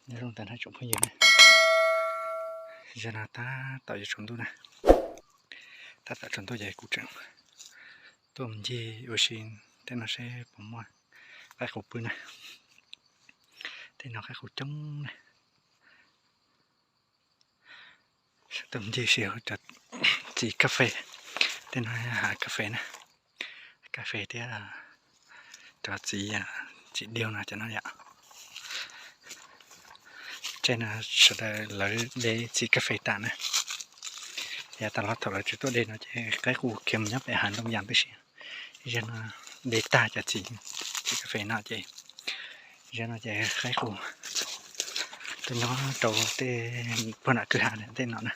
Nyob zoo ntawm no tsoom phooj ywg na, zaum no tab tom yuav tsaus ntuj na, tab tom tsaus ntuj ces kuv tseem tuaj mus ncig ua si tej no seb puas muaj qaib qus pw na. Tej no qaib qus coob na. Tuaj mus ncig si hauv cov txiv kas fes, tej no hav kas fes na, kas fes thiab cov txiv, txiv diaug no cov no yom. Tej no sawv daws lawv de txiv kas fes tas na. Yav tas los thaum lawv tsis tuaj de no ces qaib qus khiav mus nyob pem hav ntoo yas tib si. Zaum no de tag cov txiv, txiv kas fes no ces, zaum no ces qaib qus tuaj nyob rau tej puag nram kwj ha tej no na.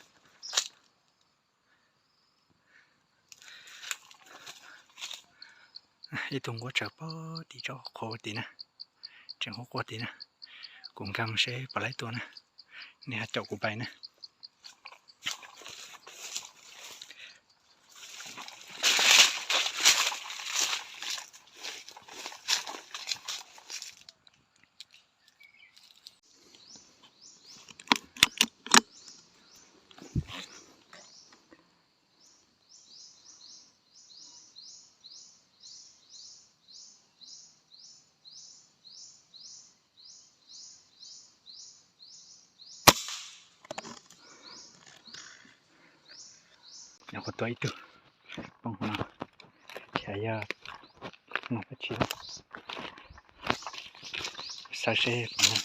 Ib tug nquab tsawv pog tim tsob qhuav tid na, tseem quaj quaj tid na. Kuv nkag mus seb puas laib tua na, nej ho caum kuv pais na. Nyuam qhuav tua ib tug poob hauv no, xyov yog no dab tsi, xav seb puas muaj.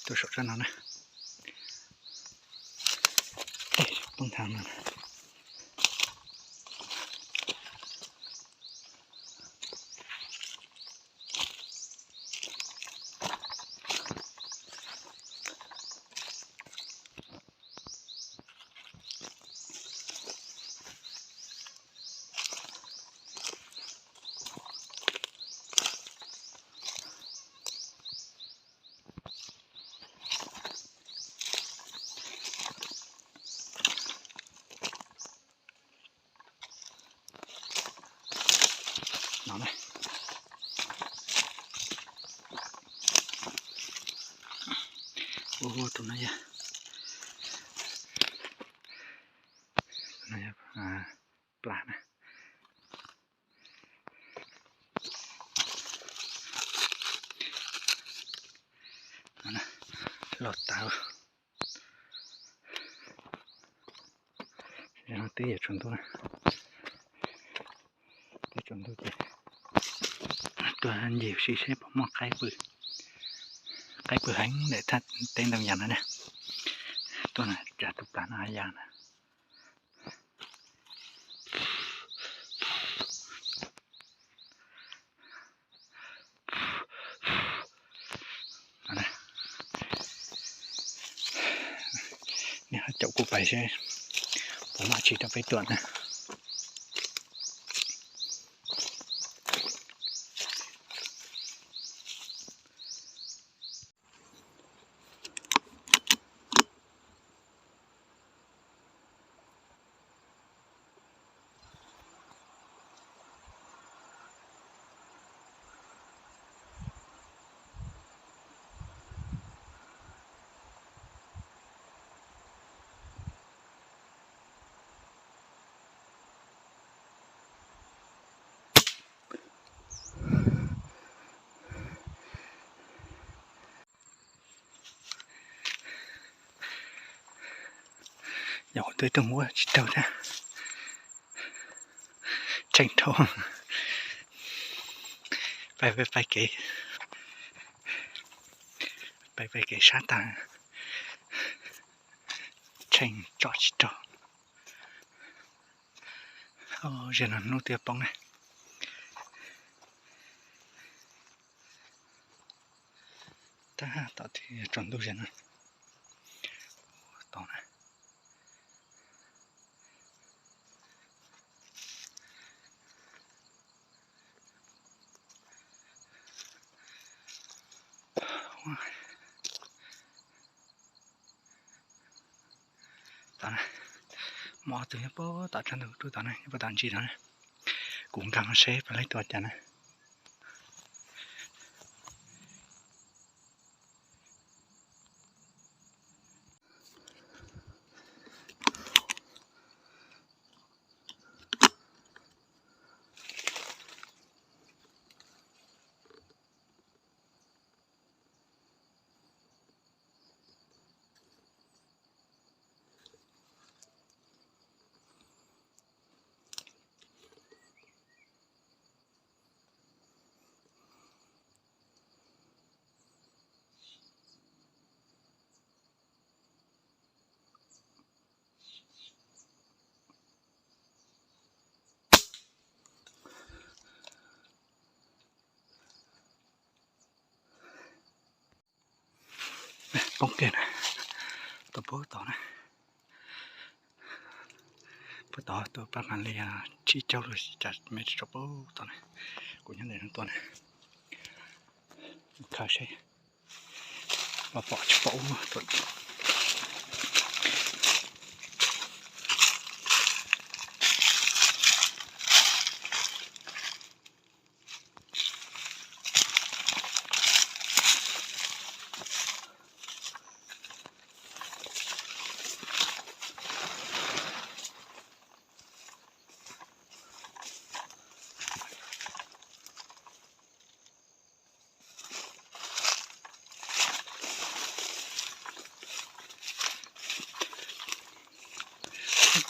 Tuaj saum tsob no na, poob nthav no. No na. Ua tus no yog, tus no yog plas na. Los tawv. Twb yuav tsaus ntuj, twb tsaus ntuj ces tuaj ncig ua si seb puas muaj qaib pw. Qaib pw heev ntawm thaj teb ntoo yas no na. Tuaj na, tsam tus plas no yas na. Nej ho caum kuv pais seb puas muaj tsi rau peb tua na. Nyuam qhuav tua ib tug nquab tsis raug thiab. Tseem dhau. Pais pais pais kev, pais pais kev sab tag, tseem tsom tsis raug. Zaum no hnub twb poob na. Tab tom tsaus ntuj zaum no. Tau na. Tau na, Muaj ob tug nyob puag tom tshav ntuj rub tod na, nyob puag tom ntsis tod na. Kuv nkag mus seb puas leej twg ua cas na. Poob kiag na, tau puag tod na. Puag tod tuaj pab mas li tsib caug lub cas me tso puag tod na. Kuv nyob ntawm no tuaj na, khaws seb puas pom tsis pom ub.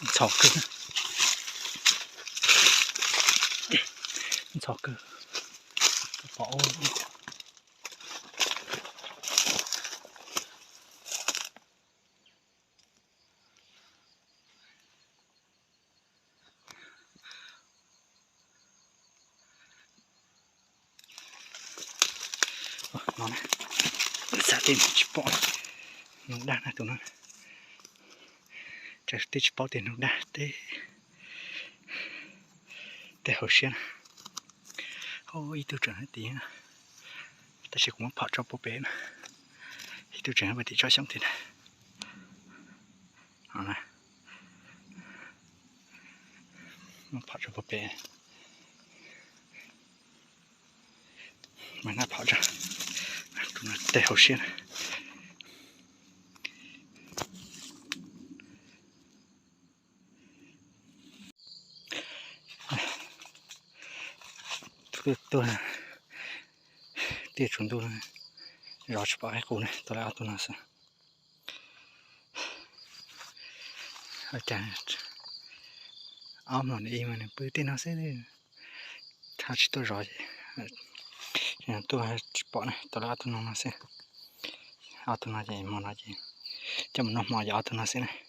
Ntxhov kawg, ntxhov kawg, pom ub. No, xav tias tsis pom noog daj na tus no, tseem tsis paub tias noog daj, tej hauv siab na. Ib tug tseem hais tias, tab sis kuv muab phom tso puag pem na, ib tug tseem hais tias tso xyoob tiag na. Muab phom tso puag pem, mas nab phom tso, tej hauv siab na. Tuaj tiaj tshuv ntuj, zov tsis pom qaib qus na, tau lawm ob tug no xwb. Ob hmos nws ib mas nws pw tej no xwb, tsis tuaj zov, tuaj tsis pom na, tau lawm ob tug no no xwb. Ob tug no ces hmo no ces coj mus noj hmo ces ob tug no xwb na.